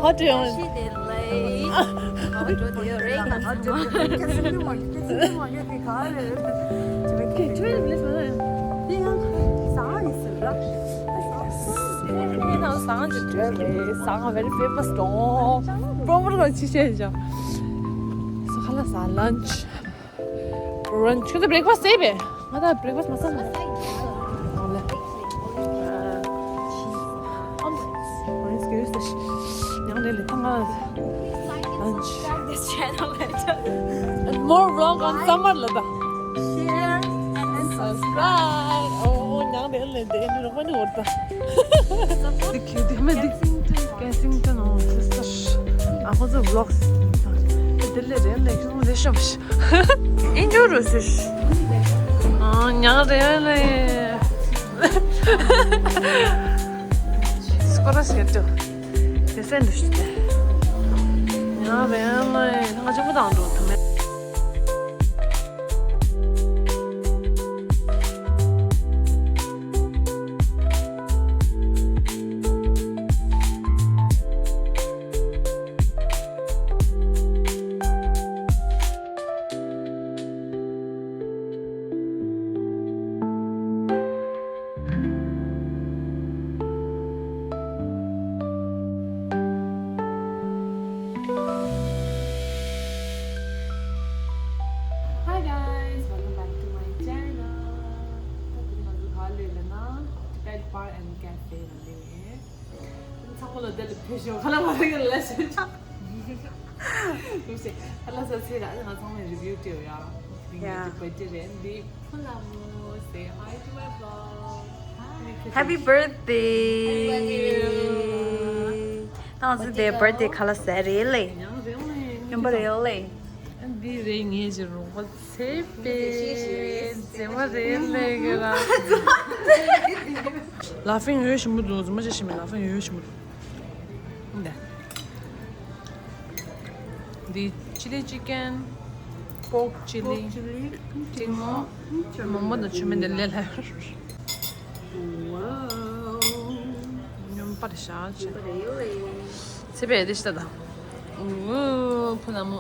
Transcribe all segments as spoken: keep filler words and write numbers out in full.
Hot dogs. She did like. Hot dogs, they are right. Hot dogs. Okay, try this one. Yes. Yes, now song is very famous dong. Proper 거 지시해줘. So, ཁ་ལག་ཟ། lunch. Brunch. ཁྱོད་ཚོ་breakfast ཟས་པས། ང་ད་breakfast མ་ཟ་ན། ཨོ་ལེ། ཨམ། ཨོ་རེན་ཇི་ཇུས་དང་། ཉང་ལེ་ལེ་ཐང་ང་། Lunch. Subscribe this channel later. And more vlog on summer ལ་ད། Share and subscribe. ཨོ་ཉང་ལེ་ལེ་དེ་ནི་རོགས་པ་ནི་འོར་ད། དེ་ཁྱེད་དེ་མེད་དེ། Kensington. Kensington, oh, sister. ཨ་ཁོ་ཚོ་vlogs དེ་ལས་རེད་ལས་ཁྱོད་ལས་ཤོམ་ཤི། ཨིན་ཇོ་རུ་སུ་ཤི། ཨ་ཉག་རེད་ལས། སྐོར་ར་ཤེད་ཏུ། དེ་སེན་དུ་ཤི་ཏེ། ཉག་རེད་ལས་ང་ཅི་མོ་དང་འགྲོ་ཐུབ་མེད། Hi guys, welcome back to my channel. ད་དེ་ང་ཚོ་ག་ལ་ལ་ན་Tibet Bar and Cafe ལ་ལས། ཚང་མ་ལ་དེ་ལ་ཕེབས་ཤོག་ཁ་ལག་མ་རེག་ལ་ཤོད་ཆ། ཁ་ལག་ཟ་ཚེ་ར་ང་ཚང་མས་review སྤྲད་ཡོད་ཡ། དེ་ངའི་birthday རེད། འདི་ཕུ་ལ་མོ། Say hi to my vlog. Happy birthday. ད་ང་ཚོ་དེ་birthday ཁ་ལག་ཟ་རེད་ལེ། ཡང་རེད་ལེ། ཡང་པ་རེད་ལེ། འདི་རེད་ངའི་ཅི་རུང་བ། ཚེ་པའི་མཛེས་མ་རེད་ལས་ཀྱི་ར། Laughing ཡོད་ཞིམ་པོ་འདུག་རྫུན་མ་བྱེད་ཞིམ་པའི་Laughing ཡོད་ཞིམ་པོ་འདུག་འདི། འདི་chili chicken, pork chili, pork chili, གཅིག་མོ། མོག་མོག་དང་ཆུ་མིན་འདི་ལས་ལྷ། Wow. སྨྱོན་པར་བཞག་བྱས། ཚེ་པའི་དེ་ཤི་ད། ཨུ། ཕུ་ན་མོ།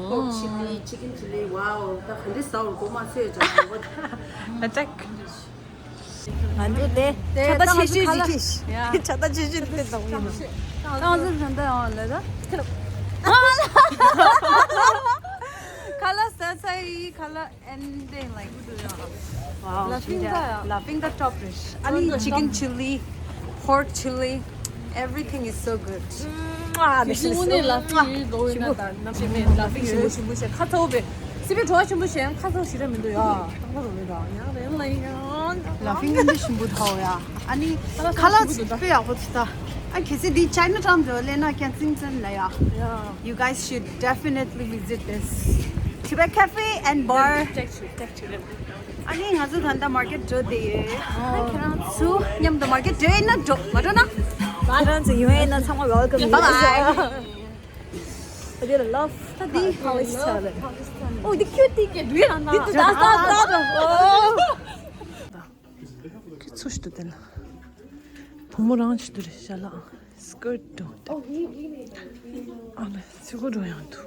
Pork chili, chicken chili, wow. ད་ག་འདྲ་ཟ་བར་གོ་མ་སོས་ཅང་གོ། Attack. ང་ཚོ་དེ་ད་ཆ་ད་ཆེ་ཤོས་ཅིག་ཡ། ཆ་ད་ཆེ་ཤོས་དེ་ད་ཡིན། ད་ང་ཚོ་ད་ད་ཡོང་ལེ་ད། ཁ་ལག་ཟ་ཚར་ཡི། ཁ་ལག And then, like, wow, Laughing the, Laughing the top dish. ཨ་ནི་chicken chili, pork chili, everything is so good. ཨ་ནི་ཤི་ནི་Laughing ཡོད་དོ་ཡོད་ན་ད་ནམ་ཞིག་མེད། Laughing ཡོད་ཞུ་མུ་ཞེ་ཁ་ཚ་བོ་བེ། སི་པའི་བྲོ་བ་ཆེན་པོ་ཞེས་ཁ་སང་ཞིག་ར་མི་འདུག་ཡ། ཏག་ཏག་རོ་རེད་ད། ཡང་རེད་ལ་ཡང་། ལ་ཕིང་ཀི་འདི་ཞིམ་པོ་ཐོག་ཡ། ཨ་ནི་ཁ་ལག་ཅིག་དཔེ་ཡག་པོ་ཐོག་ད། ཨ་གལ་སྲིད་འདི་ཅའི་ན་ཊའོན་དུ་སླེབས་ན་ཀྱང་ཙིང་ཙན་ལ་ཡ། You guys should definitely visit this Tibet Cafe and Bar. ཨ་ནི་ང་ཚོ་ད་ལྟ་མར་ཀེཊ་འགྲོ་བསྡད་ཡོད། ཁྱེད་རང་ཚོ་མཉམ་དུ་མར་ཀེཊ་འགྲོ་ཡིན་ན་འགྲོ། མ་འགྲོ་ན། ང་རང་ཚོ་ཡོང་ཡིན་ན་ཚང་མ་welcome. Bye bye. ད་འདི་ལ་ལབ། ད་འདི་ཧ་ལས་ཆ་ལ། ཨོ་འདི་ཁྱོད་འདི་ག་འདུག་ཡ་ན། འདི་ད་ད་ད་ད། ཁྱོད་ཚོ་ཞིག་ཏུ་བསྟན་ལ། བུ་མོ་རང་ཞིག་ཏུ་རེད་ཤ་ལ། སི་ཀར་ཊི་དུ། ཨ་ལེ་ཚི་གོ་འགྲོ་ཡང་འདུག།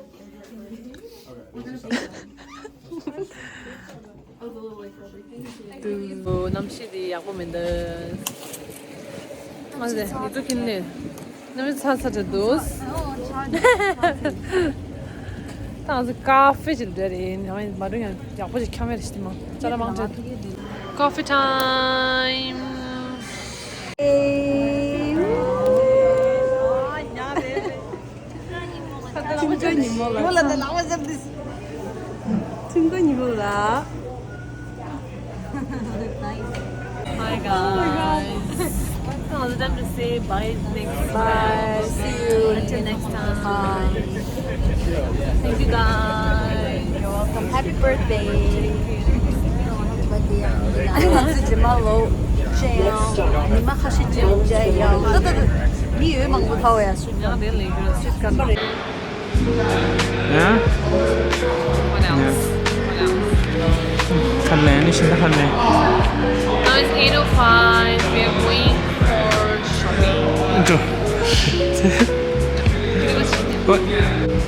དུ་གནམ་གཤིས་འདི་ཡག་པོ་མི་འདུག། ཨ་ལེ་ཡིད་དུ་ཁྱིམ་ནས། ནམ་ཚ་ཚ་ཚ་འདུག། ད་ང་ཚོ་ཀ་ཧྥེ་ཅིག་འགྲོ་རེད། ཡིན་ཡང་མ་འགྲོ་ཡང་ཡག་པོ་ཅིག་འཁྱམ་ཡ་རེད་ཤི་མ། ཅ་ལག་མང་དྲགས། ཀ་ཧྥེ་ཊའིམ། ཁྲིམས་ཀ་ཉིན་མོ་ལ། ཁྲིམས་ཀ་ཉིན་མོ་ལ། Hi guys. It's not the time to say bye next. Bye. See you. Until next time. Bye. Thank you guys. You're welcome. Happy birthday. ང་ཚོ་རྗེས་མ་ལོ་ཅན་ཡང་ཉི་མ་ཁ་ཤས་ཅན་མཇལ་ཡ། ད་ད་ད་མི་ཡོད་མང་པོ་ཐའོ་ཡ་སུ་ཡང་དེ་ལས་ཡོད་སུ་ཀ་པ་རེད། ཡ། What else? What else? ཁ་ལེན་ནི་ཤིན་ཏུ་ཁ་ལེན། Now it's eight oh five. We are going for shopping. འགྲོ། འགྲོ། འགྲོ།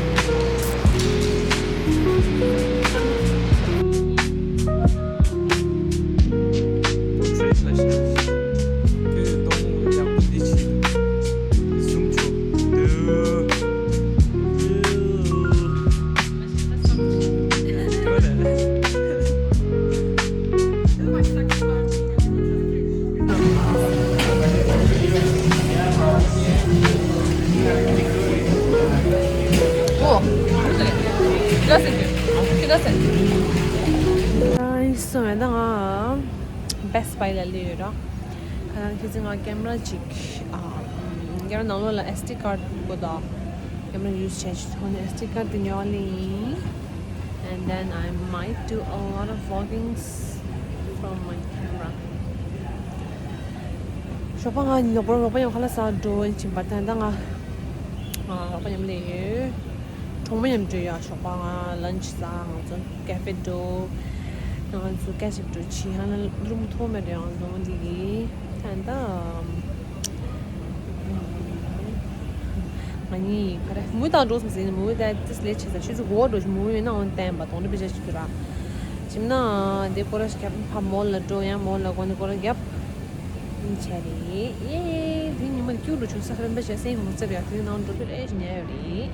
སོང་ཡང་ད་ང་Best Buy ལ་སླེབས་ཡོད་ར། ཁ་སང་ཁྱེད་ཚོ་ང་ཀེམ་ར་ཅིག་ཨ། ཀེམ་ར་ནང་ལོགས་ལ་ཨེས་ཌི་ཀཱཌ་དགོས་དོ། ཀེམ་ར་ཡུ་སི་བྱས་ཅིག་ཐོག་ནས་ཨེས་ཌི་ཀཱཌ་དེ་ཉོ་བ་ལེན་ཡིན། And then I might do a lot of vloggings from my camera. ཞོགས་པ་ང་ལོག་པར་རོགས་པ་མཉམ་ཁ་ལག་ཟ་འགྲོ་ཡིན་ཕྱིན་པ་ད་ལྟ་ང་ང་རོགས་པ་མཉམ་ལས་ཡོད། གྲོགས་མོ་མཉམ་འགྲོ་ཡ། ཞོགས་པ་ང་ལན་ཆི་ཟ། ང་ཚོ་ཀེ་ཧྥེ་འགྲོ། ང་ཚོ་ཀེ་ཤེབ་འགྲོ་ཕྱིན་ཧ་ན་རུམ་མཐོ་མེད་རེད། ང་ཚོ་འདི་གི་ད་ལྟ་ང་གཉིས་ག་རེ་མུ་དང་འགྲོ་སོང་ཟིན། མུ་ད་ཏིས་ལས་ཆེ་ས་ཆུ་ཚོད་གོ་འགྲོ་ཞིག་མུ་ཡོད་ན་འོན་བསྟན་པ་དོང་འདྲ་པེ་ཆ་ཞིག་ཏུ་ར། ཞིམ་ན་དེ་སྐོར་ར་ཞིག་ཕ་མོལ་ལ་འགྲོ་ཡང་མོལ་ལ་གོ་ནི་སྐོར་ར་རྒྱབ། ཡིན་ཆ་རེད། ཡེ། དེ་ཉི་མ་ཀྱུ་རུ་ཆུ་ས་ཧར་འབའ་ཞེ་སེང་མུ་ཙེ་ར་དེ་ནང་འགྲོ་དུས་ཨེ་ཞིག་ཉལ་ཡོད་རེད།